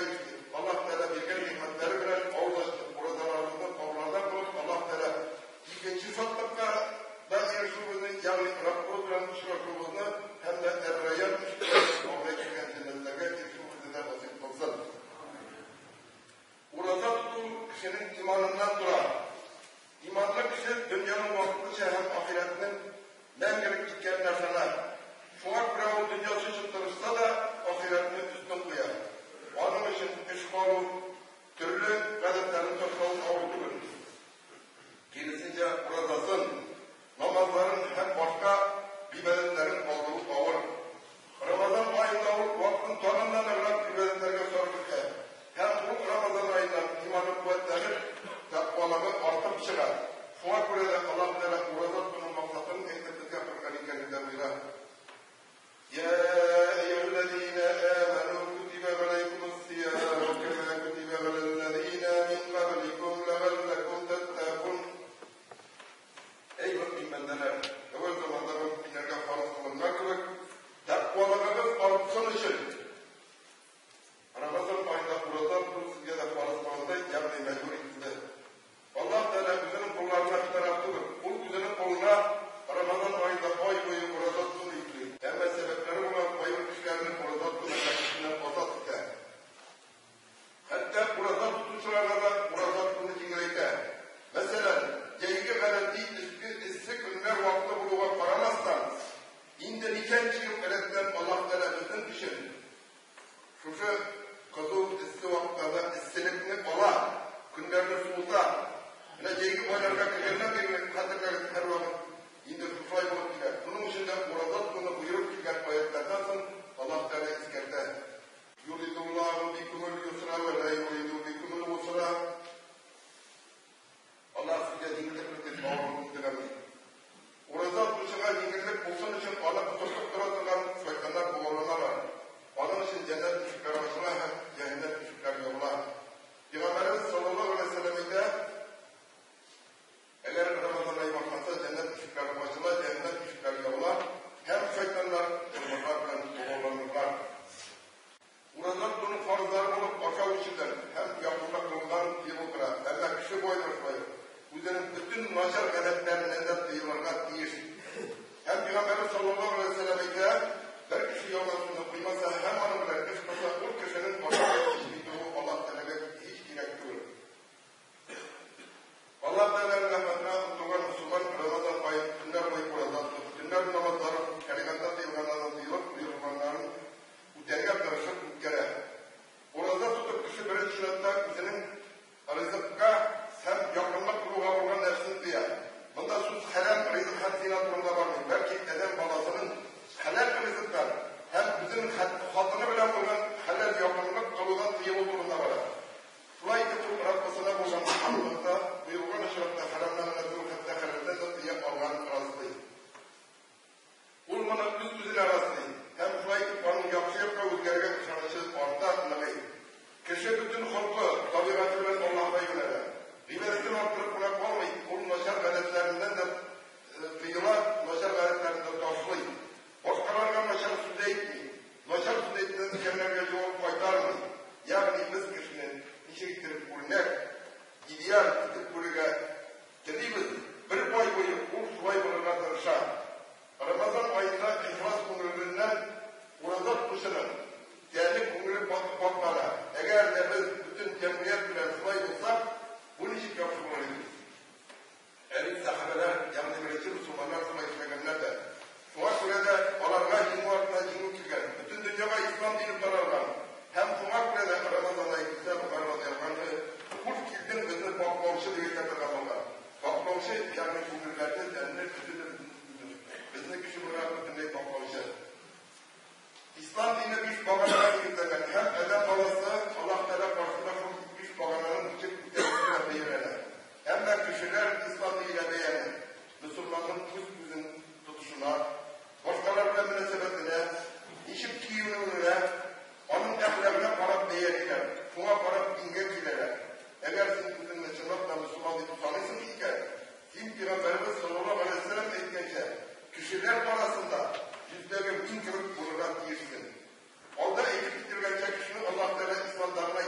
тәүбә иттек. Аллаһ Тәгалә биргән нигъмәтләре белән авыз ачтык. Уразаларыбызны кабуллардан кылып, Аллаһ Тәгалә икенче шатлыкка да ирешүебезне, ягъни Раббыбыз белән очрашуыбызны һәм дә Әр-Райян ишегалдында вәгъдә ителгән җәннәтләргә ирешүебезне дә насыйп кылсын. Ураза тоту кешенең иманыннан тора. Иманлы кеше дөньяның вакытлыча һәм ахирәтнең мәңгелек икәненә ышана. Шуңа күрә ул дөньясы өчен тырышса да, ахирәтне өстен куя. Аның өчен эш калу, төрле гадәтләрне ташлау авыр түгел. Киресенчә, уразасын, намазларын һәм башка гыйбадәтләрен калдыру авыр. Рамазан аенда ул вакытын тагын да ныграк гыйбадәтләргә сарыф итә. Һәм ул Рамазан аеннан иманы куәтләнеп, тәкъвалыгы артып чыга. Шуңа күрә дә Аллаһ Тәгалә ураза тотуның максатын әйтеп безгә Коръәни Кәримдә боера. Йә әййүһәлләзинә әмәнү кутибә галәйкүмүс-сияму кәмә кутибә галәлләзинә мин кабликум ләгалләкүм тәттәкун. Әй мөэмин бәндәләр! Әүвәл замандагы мөэминнәргә фарыз кылынган кебек, тәкъвалыгыгыз артсын өчен, Рамазан аенда ураза тоту сезгә дә фарыз кылынды, ягъни мәҗбүр ителде. Аллаһ Тәгалә үзенең колларына битараф түгел. Ул үзенең колына Рамазан аенда ай буе ураза тотуны йөкли. Әмма сәбәпләре булган кайбер кешеләрне ураза тоту мәшәкатеннән азат итә. Хәтта ураза тотучыларга да ураза тотуны җиңеләйтә. Мәсәлән, җәйге гадәти өске эссе көннәр вакыты булуга карамастан, инде ничәнче ел рәттән Аллаһ Тәгалә безнең өчен шушы кызу эссе вакытларда эсселекне ала, көннәрне суыта. Менә җәйге айларга кергәннән бирле, хәтерләгез, һәрвакыт инде шушылай булып килә. Шуның өчен дә ураза тотуны боерып килгән аятьләрдән соң Аллаһ Тәгалә искәртә. Юридуллаһу бикумул юсра вә лә юриду бикумул гусра. Аллаһ сезгә җиңеллекне тели, авырлыкны теләми. Ураза тотучыга җиңеллек булсын өчен аны котыртып тора торган шайтаннар богауланалар. Аның өчен җәннәт ишекләре ачыла һәм җәһәннәм ишекләре ябыла. Пәйгамбәребез саллаллаһу галәйһи ва сәлләм әйтә, Әгәр Рамазан ае башланса, җәннәт ишекләре ачыла, җәһәннәм ишекләре ябыла һәм шайтаннар чылбырлар белән богауланырлар. Ураза тотуның фарызлары булып ашау-эчүдән һәм якынлык кылудан тыелу тора. Әмма кеше бу айда шулай ук үзенең бөтен начар гадәтләреннән дә тыелырга тиеш. Һәм Пәйгамбәребез саллаллаһу галәйһи ва сәлләм әйтә, Бер кеше ялган сүзне куймаса һәм аның белән эш кылса, ул кешенең ашамый, эчми торуы Аллаһ Тәгаләгә һич кирәк түгел. Аллаһ Тәгаләнең рәхмәтенә омтылган мөселман Рамазан аен көннәр буе ураза тотып, төннәр намазлар укып, шәригатьтә тыелганнардан тыелып, боерылганнарын үтәргә тырышып үткәрә. Ураза тотып кеше беренче чиратта үзенең ризыкка һәм якынлык кылуга булган нәфсен тыя. Монда сүз хәрам ризык һәм зина турында бармый, бәлки адәм баласының хәләл ризыктан һәм үзенең хатыны белән булган хәләл якынлык кылудан тыелу турында бара. Шулай итеп, ул Раббысына булган иманлылыкта, боерылган очракта хәрамнан гына түгел, хәтта хәләлдән дә тыя алганын раслый. Ул моны үз-үзенә раслый, һәм шулай итеп аның яхшы якка үзгәрергә ышанычы арта, ныгый. Кеше бөтен холкы, табигате белән Аллаһка юнәлә. Гыйбадәтен арттырып кына калмый, ул начар гадәтләреннән дә тыела, начар гадәтләрен дә ташлый. Башкаларга начар сүз әйтми, начар сүз әйткәннәргә җавап кайтармый. Ягъни без кешене ничек иттереп үрнәк, идеаль итеп күрергә телибез, бер ай буе ул шулай булырга тырыша. Рамазан аенда ихлас күңеленнән ураза тотучының тәне, күңеле пакьлана. Әгәр дә без бөтен җәмгыять белән шулай булсак, бу ничек яхшы булыр иде. Ә бит сәхабәләр, ягъни беренче мөселманнар шулай эшләгәннәр дә. Шуңа күрә дә аларга җиңү артыннан җиңү килгән, бөтен дөньяга ислам дине таралган. Һәм шуңа күрә дә Рамазан ае килсә, Гомәр радыяллаһу анһу, Хуш килдең, безне пакьлаучы, дип әйтә торган булган. Пакьлаучы, ягъни күңелләрне, тәнне, бөтен безне кеше буларак бөтенләй пакьлаучы. Ислам дине биш баганага нигезләнгән һәм адәм баласы Аллаһ Тәгалә каршында шул биш багананың ничек үтәлүенә бәяләнә. Әмма кешеләр ислам диненә бәяне мөселманның үз-үзен тотышына, башкалар белән мөнәсәбәтенә, ничек киенүенә, аның әхлагына карап бәялиләр, шуңа карап дингә киләләр. Әгәр син үзеңне чынлап та мөселман дип саныйсың икән, Син пәйгамбәребез саллаллаһу галәйһи вә сәлләм әйткәнчә, кешеләр арасында йөздәге мин кебек булырга тиешсең. Алда әйтеп кителгәнчә, кешене Аллаһ Тәгалә исламда гына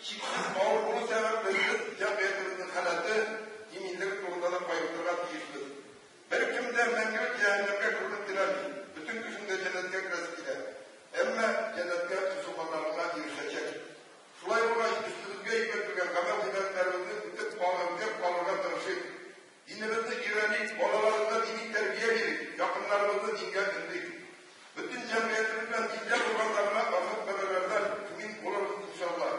чиксез авыр булу сәбәпле без җәмгыятебезнең халәте, иминлеге турында да кайгыртырга тиешбез. Беркем дә мәңгелек җәһәннәмгә керүне теләми, бөтен кешенең дә җәннәткә керәсе килә. Әмма җәннәткә мөселманнар гына ирешәчәк. Шулай булгач, өстебезгә йөкләтелгән гамәл-гыйбадәтләребезне үтеп үтәп калырга тырышыйк. Динебезне өйрәник, балаларыбызга дини тәрбия бирик, якыннарыбызны дингә өндик. Бөтен җәмгыятебез белән диндә булганда гына афәт бәлаләрдән имин булырбыз, иншалла.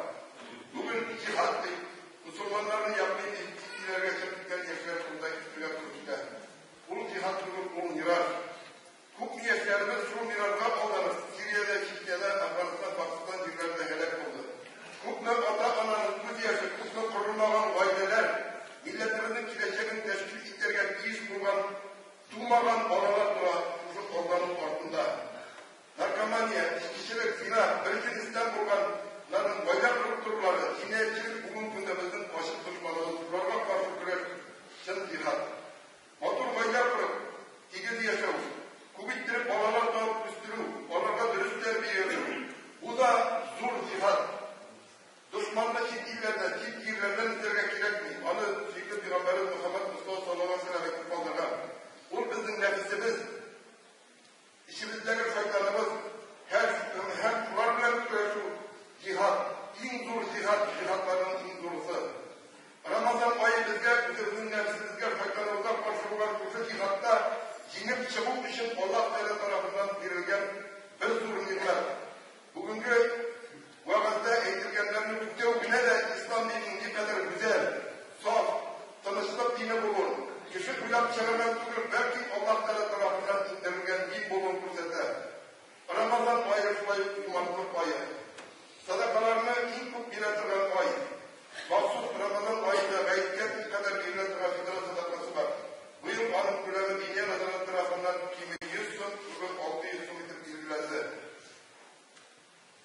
Бүген җиһад дип, мөселманнарны яклыйм дип, чит илләргә чыгып киткән яшьләр турында ишетергә туры килә. Ул җиһад түгел, ул мираж. Күпме яшьләребез шул миражга алданып, Сириядә, Чечняда, Әфганстан, Пакстан җирләрендә һәлак булды. Күпме ата-ананың күз яше, күпме корылмаган гаиләләр, милләтебезнең киләчәген тәшкил итәргә тиеш булган тумаган балалар тора шушы алдану артында. Наркомания, эчкечелек, зина, бер җенестән булганнарның гаилә корып торулары, җинаятьчелек бүгенге көндә безнең ачык дошманыбыз, шуларга каршы көрәш чын җиһад. Матур гаилә корып, тигез яшәү, күп иттереп балалар табып үстерү, аларга дөрес тәрбия бирү, бу да зур җиһад. Дошманны чит илләрдән, чит җирләрдән эзләргә кирәкми, аны сөекле пәйгамбәребез Мөхәммәд Мостафа саллаллаһу алейһи ва сәлләм әйтеп калдырган. Ул безнең нәфесебез, эчебездәге шайтаныбыз, һәм һәм шулар белән көрәшү җиһад, иң зур җиһад, җиһадларның иң зурысы. Рамазан ае безгә үзебезнең нәфесебезгә, шайтаныбызга каршы булган шушы җиһадта җиңеп чыгу өчен Аллаһ Тәгалә тарафыннан бирелгән бер зур нигъмәт. Бүгенге вәгазьдә әйтелгәннәрне үтәү генә дә ислам диненең никадәр гүзәл, саф, тынычлык дине булуын, кеше уйлап чыгарган түгел, бәлки Аллаһ Тәгалә тарафыннан иңдерелгән дин булуын күрсәтә. Рамазан ае шулай ук юмартлык ае. Сәдакаларны иң күп бирә торган ай. Махсус Рамазан аенда гаеткә кадәр бирелә торган фитра сәдакасы бар. Быел аның күләме Диния нәзарәте тарафыннан киме 100 сум, күбе 600 сум итеп билгеләнде.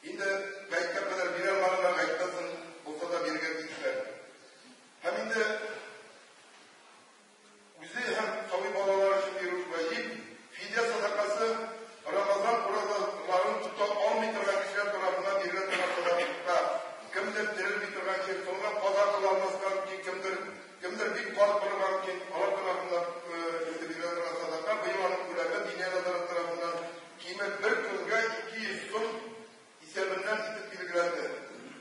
Инде гаеткә кадәр бирә алмаганнар гаеттән соң булса да бирергә тиешләр. Һәм инде үзе һәм сабый балалар өчен бирү вәҗиб. Фидия сәдакасы Рамазан уразаларын тота алмый торган кешеләр тарафыннан бирелә торган сәдака. Кемдер терелми торган чир, соңыннан каза кыла алмаска мөмкин, кемдер, кемдер бик карт булырга мөмкин, алар тарафыннан инде бирелә торган сәдака. Быел аның күләме Диния нәзарәте тарафыннан киме бер көнгә 200 сум исәбеннән итеп билгеләнде.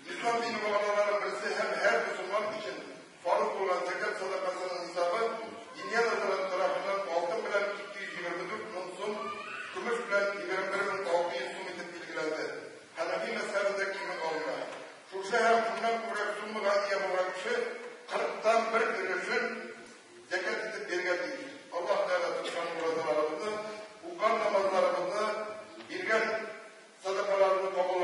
Ислам дине баганаларының берсе һәм һәр мөселман өчен фарыз булган зәкят сәдакасының нисабы Диния нәзарәте тарафыннан алтын белән 224 мең сум, көмеш белән 21 600 сум итеп билгеләнде. Хәнәфи мәзһәбендә киме алына. Шушы һәм шуннан күбрәк суммага ия булган кеше кырыктан бер өлешен зәкят итеп бирергә тиеш. Аллаһ Тәгалә тоткан уразаларыбызны, укыган намазларыбызны, биргән сәдакаларыбызны кабул